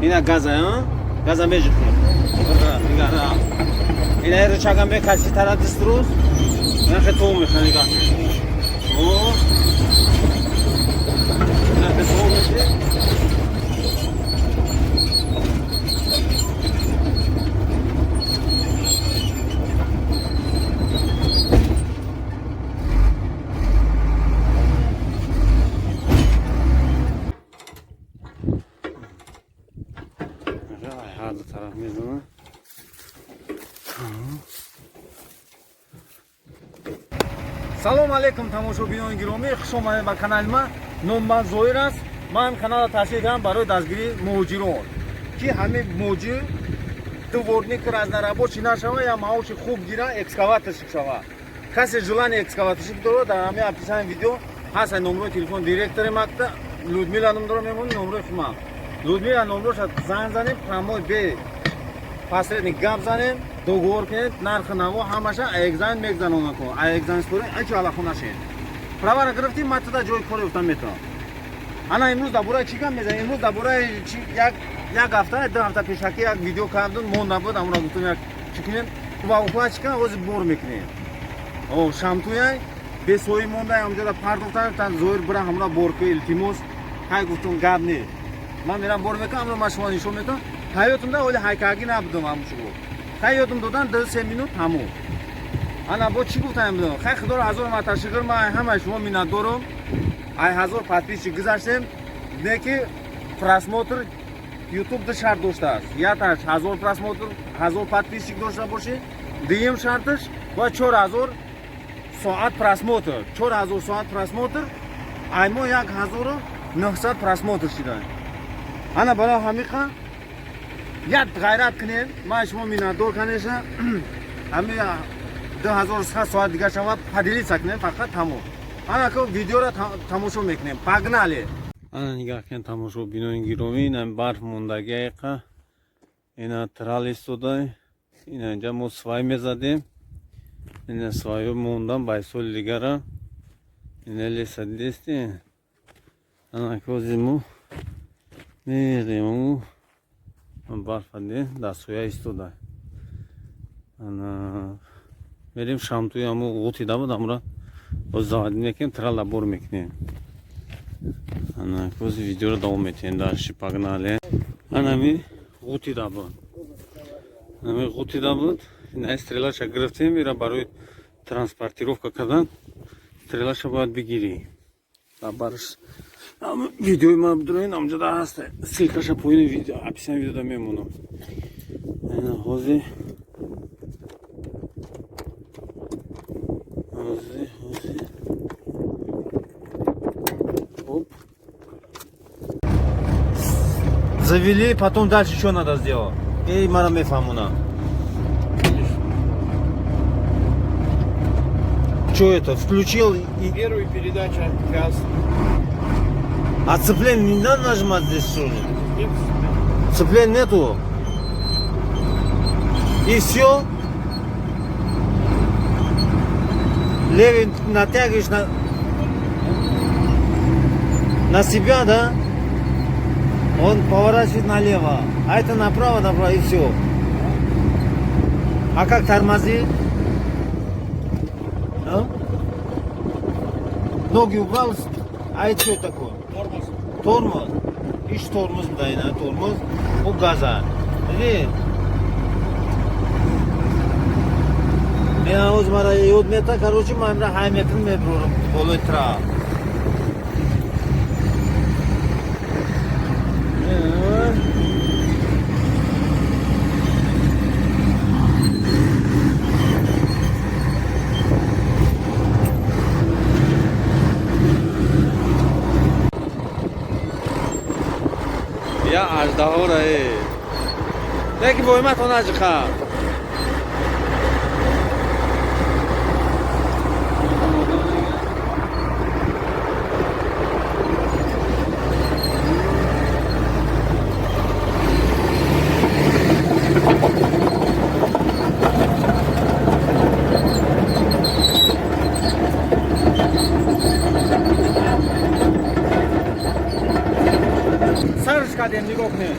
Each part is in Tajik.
Ина газа, а? Газа межихем. Ина рычагам мекаши тараф диструс. Ина хе то меха нига. О. Ина хе то мехе. Ҳарду тараф мезанад. Салом алейкум, тамошобинони гиромӣ, хуш омадед ба канали ман. Ном ман Зоир аст. Ман каналро ташкил кардам барои дастгирии муҳоҷирон, ки ҳамин муҳоҷир дворник, разнорабочий нашава, я маоши хуб гира, экскаваторщик шава. Касе желание экскаваторщик дорад, дар ҳамин описании видео ҳаст номрои телефон директори макта Людмила ном дорам, мемонӣ номрои худман. Людмила номроша занг занем, прямой, бе посредник гап занем, договор кунед, нархи наво ҳамаша экзамен мегзанона кун. А экзамен спорен, ҳеҷ алақо нашед. Правара гирифтӣ, ман туда ҷои кор ёфтан метавонам. Ана имрӯз дар бораи чӣ гап мезанем? Имрӯз дар бораи як ҳафта, 2 ҳафта пешакӣ як видео кардум, монда буд, амро гуфтум як чӣ кунем, укладчика ҳозир бор мекунем. О, шамтуяй, бесоӣ монда, ҳамҷода партофтан, тан Зоир бира ҳамра бор ку, илтимос. Ҳай гуфтум, гап не. Ман мерам бор мекунам, амро ман шумо нишон метавам. Ҳаётумда оли ҳайкагӣ набудум ҳамушуго. Хай ёдум додан 2-3 минут ҳамон. Ана бо чӣ гуфтам? Хай, худоро ҳазор марта шукр, ман ҳамаи шумо миннатдорам. Ай 1000 подписчик гузаштем, не ки просмотр YouTube ду шарт доштааст. Якташ 1000 просмотр, 1000 подписчик дошта бошӣ, дуюм шарташ бояд 4000 соат просмотр, 4000 соат просмотр. Ай мо 1900 просмотр шида. Ана барои ҳамиқа як ғайрат кунем. Ман шумо миннатдор, конечно. Ҳами 2100 соат дига шава, поделиться кунем фақат, тамом. Ана ко видеоро тамошо мекунем. Погнали! Ана нигаҳ кунед, тамошобинони гиромӣ, ина барф мондагиайқа, ина трал истода, ина инҷа мо свай мезадем, ина свайо мондан бай соли дигара, ина леса дидести. Ана кози мо мерем, барфа дар соя истода. Ана мерем шамтуи ҳамо ғутида буд, амра боз заводӣ мекунем, трала бор мекунем. Ана кози видеоро давом метиҳем дальше, погнали. Анами ғутида буд, ами ғутида буд, ина стрелаша гирифтем, ира барои транспортировка кардан стрелаша бояд бигирӣ. Барш видеои ман бидроин, амҷода ҳаст, ссылкаша поини видео, описание видеода мемонам. Ина ҳозир ҳозир ҳозир оп. Завели, потом дальше что надо сделать? Эй, мара мефаҳмона. Что это? Включил и. Первая передача газ. А сцепление не надо нажимать здесь, что ли? Нет. Сцепления нету. И все. Левый натягиваешь на себя, да? Он поворачивает налево. А это направо, направо, и все. А как тормозит? А? Ноги убрал, а это что такое? Тормоз. Тормоз. Иш тормоз да, ина тормоз. У газа. Диди? Мен оз мара ёд мета, короче, ман имра ҳай метр мебурам болои трап. Я аждаҳора э. Лекин боиматон аҷиқа. Сарш кардем, нигоҳ кунед.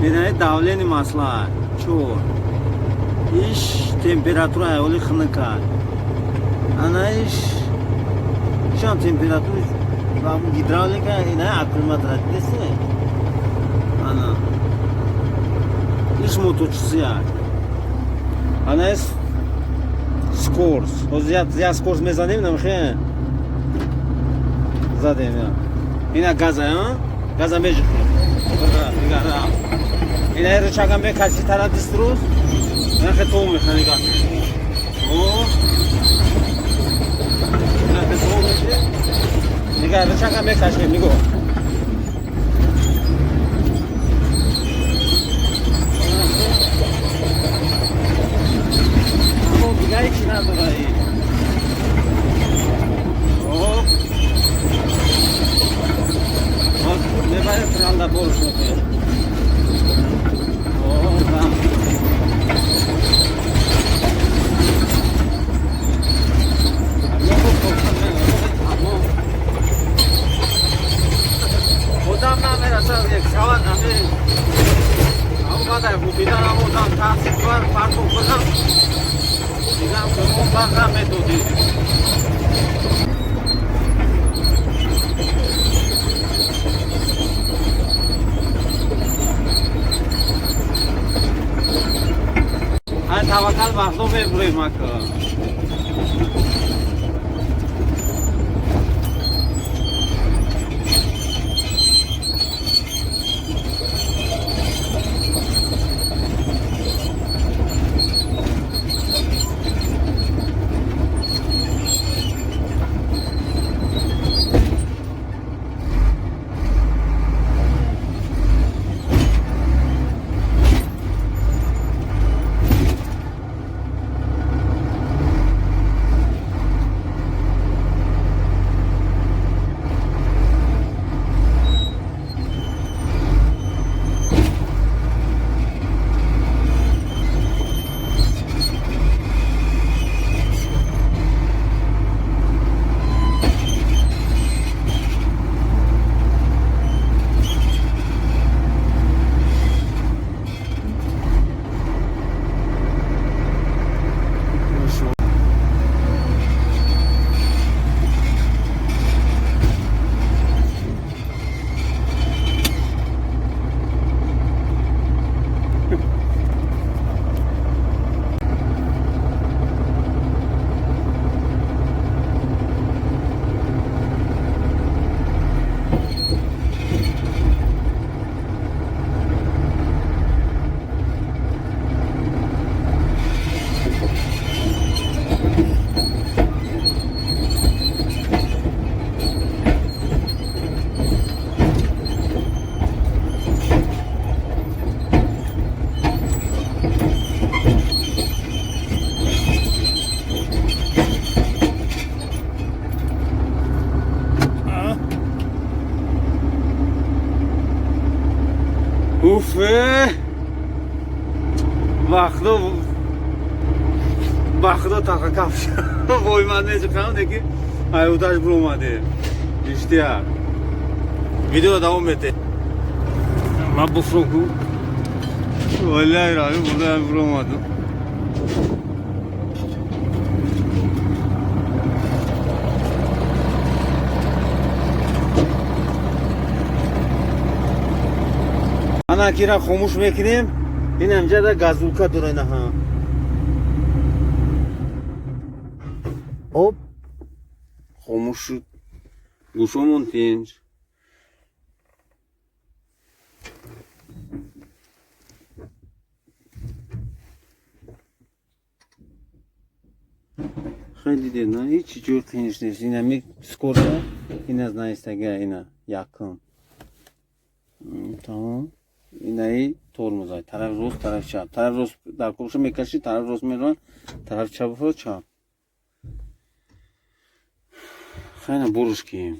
Медонед, давление масла чор, иш температура оли хунука, ана иш шам температура гидравлика, ина аккумулятор десе, ана иш моточасы, ана ис скорость. Ҳозир як скорость мезанем, намехе задем, ина газа, газа межихем. Ина рычагам мекаши тараф диструс, нахе то механика. О. Нахе то меше. Нига рычагам мекашем, ниго. Дига ҳеч надора ин. О. Мебарем транда борш мекунем. Одам намерасад, як шавад ами омадай бубидан, одам таъсир бар партов бирам, дигам он вақт медодӣ. Таваккал вақтҳо мебурем, ака. Уф, вақтҳо ба худо тақа кафш вой, ман мечиқам, неки аюдаш буромаде. Иштия видео давом мете. Ма буфрум ку, валлаи рави бурда буромадам. Ана кира хомӯш мекунем. Ин ҳамҷада газулка дора, инаҳа об хомӯш шуд, гӯшомон тинҷ. Хеле дидед, на, ҳеҷ ҷои қииниш нест. Ин ҳами скорта, ин аз наистага, ина якум. Тамом. Инаи тормозай. Тараф рост, тараф чап. Тараф рост дар кобша мекашӣ, тараф рост меравад, тараф чап чап. Хайна буруш кием.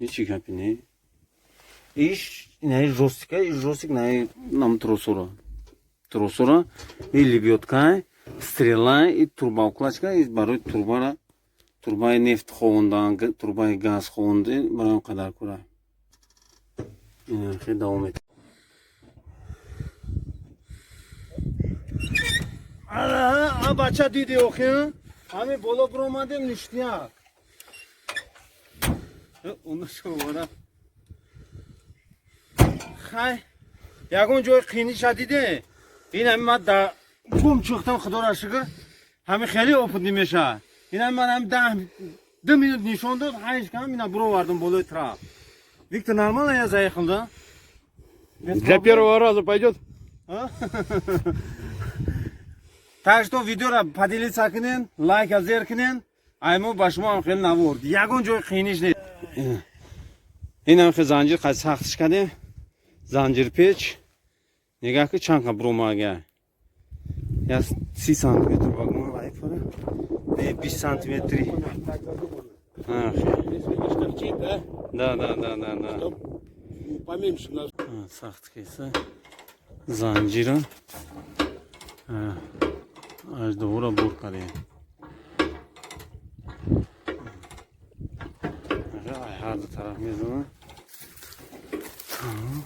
Ҳеҷ гапи не. Иш инаи жёсткий, иш жёсткий наи нам тросура. Тросура и лебёдка, стрела и турбоукладка и барои турбара, турбаи нефт ховондан, турбаи газ ховонда, барои он қадар кура. Ина хеле давом мет. А бача диди охи? Ҳами боло биромадем, ништяк. Уну шовара. Хай, ягон ҷои қиниша диде? Ин ҳами ман да гум чухтам, худоро шукр. Ҳами хеле опытный мешавад. Ин ҳами ман ҳами 10 2 минут нишон дод, ҳайш кам ина буровардам болои трап. Виктор, нормально я заехал, да? Без Для проблем? Первого раза пойдет? А? Так что видеоро поделиться кунен, лайка зер кунен. Аймо ба шумо ҳам хеле наворд. Ягон ҷои қииниш нест. Ин ҳам хел занҷир қад сахтиш кардем. Занҷирпеч. Нигаҳ ки чанд қа буромага. Я 30 сантиметр багман лайк фара. Не, 20 сантиметри. А, Здесь, видишь, торчит, да? Да. Чтоб поменьше нас. А, сахт кеса. Занҷира. А, аждовура бур кардем. Ай, ҳар ду тараф мезанам. Тамом.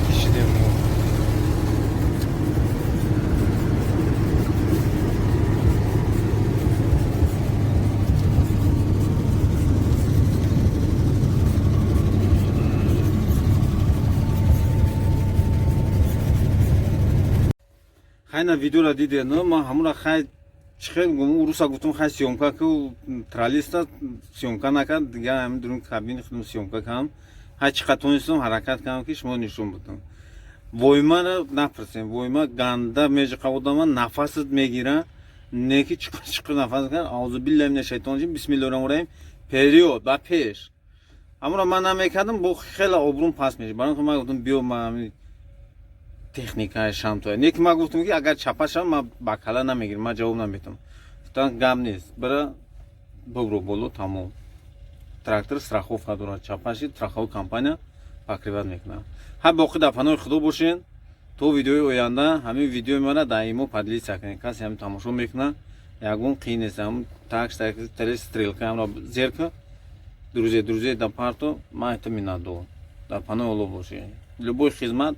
Кишидем мо. Хайна видеора диде, но ма ҳамура хай чихел гум уруса гуфтум, хай съёмка ку, тралиста съёмка накард, дига ҳамин дурун кабини худум съёмка кардам. Хай чӣ қад тонистам, ҳаракат кардам, ки шумо нишон будам. Воймара напурсем, войма ганда межиқа одама, нафасат мегира, не ки чиқир чиқир нафас кард. Аузу биллаҳи мина шайтони раҷим, бисмиллоҳи раҳмони раҳим, вперёд, ба пеш. Ҳамура ман намекардам, бо хеле обрӯм паст мешид. Барои он ман гуфтам, биё, ман ҳамин техникаи шамтоя. Не ки ман гуфтам, ки агар чапа шавам, ман ба кала намегирам, ман ҷавоб наметам. Гуфтан, гап нест, бира бубро боло, тамом. Трактор страховка дорад, чапа шид, страховой компания покрывать мекунад. Ҳа, боқӣ дар паноҳи худо бошен то видеои оянда. Ҳамин видеои мара даимо поделиться кунед, касе ҳамин тамошо мекунад, ягон қиин нест. Ҳамин так тали стрелка ҳамро зер ку, друзья, друзья да парто, ман это миннатдор. Дар паноҳи Аллоҳ бошед. Любой хизмат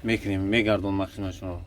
мекунем, мегардонам хизмат шуморо.